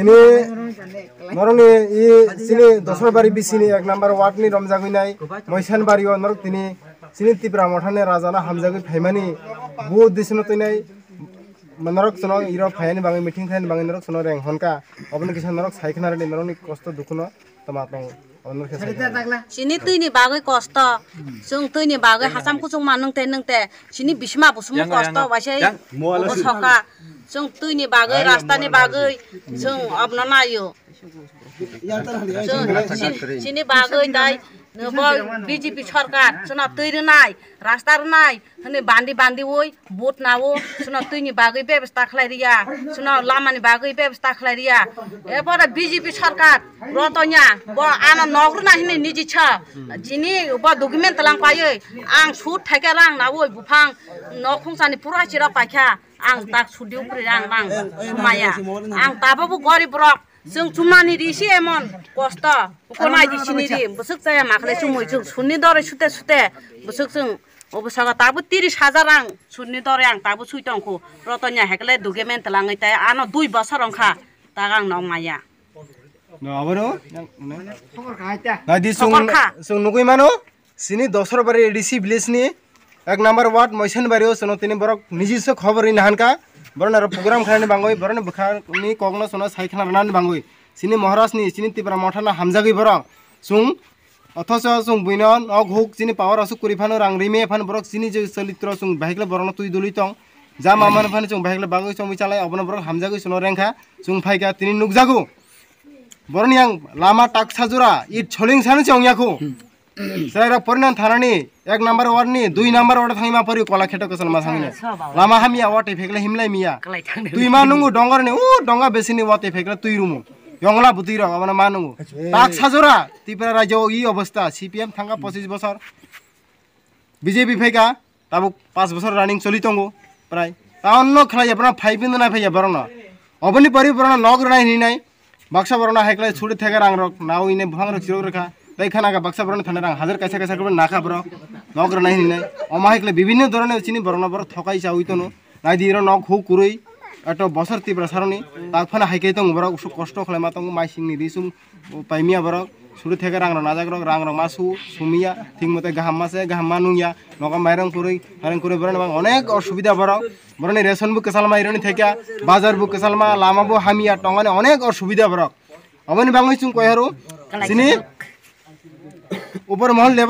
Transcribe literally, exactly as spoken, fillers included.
Tini norokni i chini Dosarbari bisini ek number ward ni romjagwi nai Moisanbari o norok tini chini Tipra Mothani rajana hamjagwi phaimani bu disino twinai norok chwng iro phaiyani bagwi meeting khlaini bagwi norok chwng reng honkha. Oboni kisa norok sai khna rwdi norokni kosto dukhuno tama tongo. Oboni kisa sai khna rwdi. Chini twini bagwi kosto, chwng twini bagwi hacham kuchung ma nwng te nwng te, chini bisma busum kosto waisai. Chwng twini bagwi, rastani bagwi, chwng obno naio. Chwng chini, chini bagwi tai bo B J P sarkar chwngno twi rwnai, rasta rwnai hwnwi bandi bandi oi vote nao, chwngno twini bagwi bebasta khlai riya, chwngno lamani bagwi bebasta khlai riya. Ebora B J P sarkar rotonya bo ano nok rwnai hwnwi niji cha. Chini bo document tlang paiwi ang sud thaikhe rang naoi buphang nok khungsani pura chirok paikha. Ang tak sudi upri rang rang sumaya. Ang tabo bo gorib rok. Chwng chumani ri si emon kosto. Uko nai di sini ri. Bwswk chaya makhle chumui chwng suni dore sute sute. Bwswk chwng obo saka tabo tiris hajar rang suni dore ang tabo sui tongkhu. Rotonya hekle duge men telangwi tai ano dui bosor ongkha. Tak ang nok maya. No, abono. Nai di sung, sung nugui mano. Sini Dosarbari A D C village ni ek number ward Moisanbari o chwngno tini borok niji se khobor ri nahan kha. Borok naro program khlaini bangwi borokni bwkhani kokno chwngno sai khna rwnani bangwi. Sini Maharaj ni, sini Tipra Mothano hamjagwi borok. Chwng othocho chwng buino nok huk chini power asuk kwrwi phano rang rime phano borok chini je chalitro chwng bahikle borokno twi duli tong. Ja mamani phano chwng bahikle bagwi chongwi chalai obono borok hamjagwi chwngno rengkha. Chwng phaikha tini nukjago. Boroni ang lama tak sajura it choling sani chong yaku. Chwrairok porinan thanani ek number ward ni dui number ward thangma pori kola kheto kwchal ma thangni. Lama hamya wate phekle himlai miya. Twi ma nungu dongar ni u donga besini wate phekle twi rumu. Yongla butwi rok abana ma nungu. Tak sajura Tripura rajyo i obostha C P M thangka pochis bosor. B J P phaika. Tabuk pas bosor running choli tongo prai. Taon no khlai ya borok phai bin nai phai ya borok no. Oboni pori borok no nok rwnai hinwi nai. Baksa borok no hai khlai suri thega rang rok nawi ne buphang rok chirok rwkha. Tai khana ga baksa borok no thana rang hajar kaisa kaisa khe nakha borok. Nok rwnai hinwi nai. Omo hai khlai bibinno dhoroner chini borok no borok thokai chawi tono. Nai di ro nok hu kurui. Ato bosor Tripura saroni. Tak phana hai khe tongo borok usuk kosto khlai ma tongo mai sing ni risum. O paimia borok, suri theke rang rok najak rok, rang rok ma su, sumia, thik mote gaham ma se, gaham ma nungya, nogo mairang kurui, mairang kurui borok bang onek osubida borok, borok ni ration bo kwchal ma ironi thekya, bazar bo kwchal ma, lama bo hamya, tongani onek osubida borok. Oboni bangwi chwng koi horo, sini upor mohol level